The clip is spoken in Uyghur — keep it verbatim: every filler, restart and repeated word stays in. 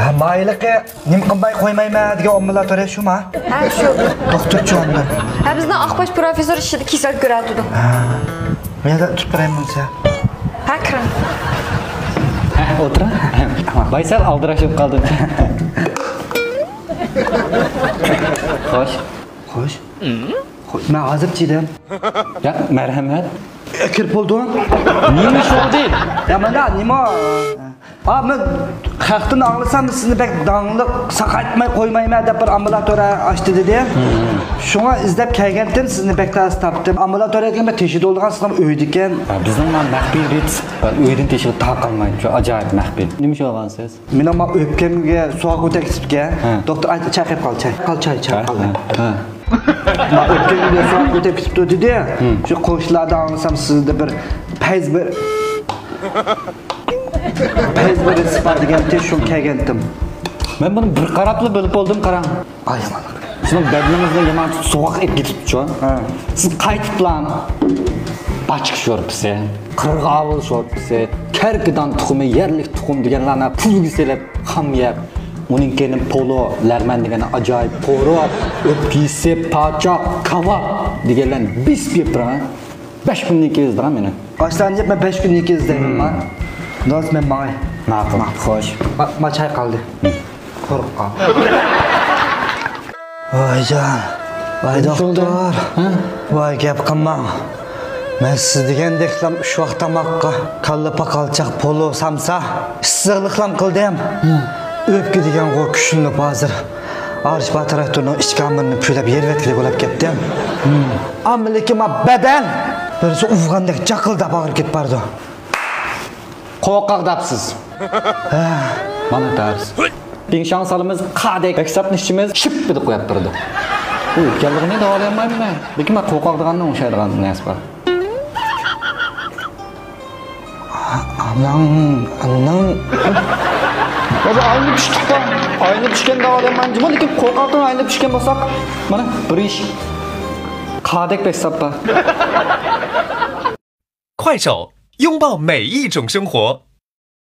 ھە، مايلىقى نېمە قىلماي قويمايمەن دېگەن ئامبۇلاتورىيە شۇما؟ ھە، شۇ. دوختۇرچۇ ئاندىن. ھە، بىزنىڭ ئاق باش پروفېسسور ئىچىدە كېسەل كۆرەتىدۇ. ھە. مەن تۇتۇپ تۇرايمەن سە. ھە، كىرىڭ. ھە، ئولتۇرۇڭ. ۋاي، سەل ئالدىراش بولۇپ قالدىم. خوش. خوش. خوش. مەن ھازىر چىدەم. ياق، مەرھەمەت. كىرىپ بولدۇڭ. نېمە ئىش بولدى؟ يا، مانا نېمە؟ ھا، مەن خەقتىن ئاڭلىسام، سىزنى بەك داڭلىق، ساقايتماي قويمايمەن دەپ بىر ئامبۇلاتورىيە ئاچتى دېدى. شۇڭا ئىزدەپ كەلگەنتىم، سىزنى بەك تەس تاپتىم. ئامبۇلاتورىيە دېگەن بىر تېشى تولىدىغان سىزنىڭ ئۆيدىكەن. ھە، بىزنىڭ مانا مەخپىي رېتس بار، ئۆيدىن تېشىغا تاقالمايدۇ. شۇ ئاجايىپ مەخپىي. نېمە ئىش بولغان سىز؟ مېنىڭ ما ئۆپكەمگە سوغۇق ئۆتەكلىپتىكەن. ھە. دوختۇر، ئاي، چاي قېلىپ قال، چاي. قال، چاي، چاي ھە، قال. ھە، ھە. ما ئۆپكەمگە سوغۇق ئۆتەكلىپتۇ دېدى. شۇ قوشنىلاردا ئاڭلىسام، سىزدە بىر پەيز بىر، پەيز بىر رېتس بار دېگەنتى، شۇ كەلگەنتىم. مەن بۇنى بىر قاراپلا بىلىپ بولدۇم، قاراڭ. ئاي، ئامان. سىزنىڭ بەدىنىڭىزدە يامان سوغۇق ئېلىپ كېتىپتۇ. ھە. سىز قايتىپلا باچكا شورپىسى، قىرغاۋۇل شورپىسى، كەركىدان تۇخۇمى، يەرلىك تۇخۇم دېگەنلەرنى پۇلغا سېلىپ، خام يەپ، ئۇنىڭ كەينى پولۇ، لەرمەن دېگەن ئاجايىپ قورۇ، ئۆپكە يېسە، پاچاق، كاۋاپ دېگەنلەرنى بېسىپ يەپ بېرىڭ. بەش كۈندىن كېيىن ئىزدىغان مېنى. ئاشلارنى يەپ، مەن بەش كۈندىن كېيىن ئىزدەيمەن. داس، مەن ماڭاي. ماقۇل. خوش. ما، ما چاي قالدى. قۇرۇق قالدى. ۋايجان، ۋاي دوختۇر، ۋاي گەپ قىلماڭ. مەن سىز دېگەندەكلا ئۈچ ۋاق تاماققا كاللا پاقالچاق، پولۇ، سامسا، ئىسسىقلىقلام قىلدىم. ئۆپكە دېگەنغۇ كۈچلىنىپ ھازىر. ئارىش باتۇر تراكتورنىڭ ئىچكى ئامبىرىنى پۈۋلەپ يېرىۋەتكىلى بولۇپ كەتتىم. ئەمما لېكىن ما بەدەن بىرسى ئۇۋغاندەك جاقىلداپ ئاغرىپ كېتىپ بارىدۇ. قورقاق دەپسىز. ھە. مانا دەرس. پىڭشاڭ سالىمىز، قادەك بەكساپنى ئىچىمىز، شىپپىدە قويۇپ بېرىدۇ. ئۇ ئۆتكەنلىكىنى داۋالىيالمايمەن مەن. لېكىن مەن قورقاق دېگەننىڭ ئوخشايدىغان نەرسە بار. ئاناڭ، ئاناڭ. ھازىر ئاينى پىشتۇققا، ئاينى پىشكەن داۋالىيالمايمەن. لېكىن قورقاقتىن ئاينى پىشكەن بولساق، مانا بىر ئىش. قادەك بەكساپ بار. 快手，拥抱每一种生活。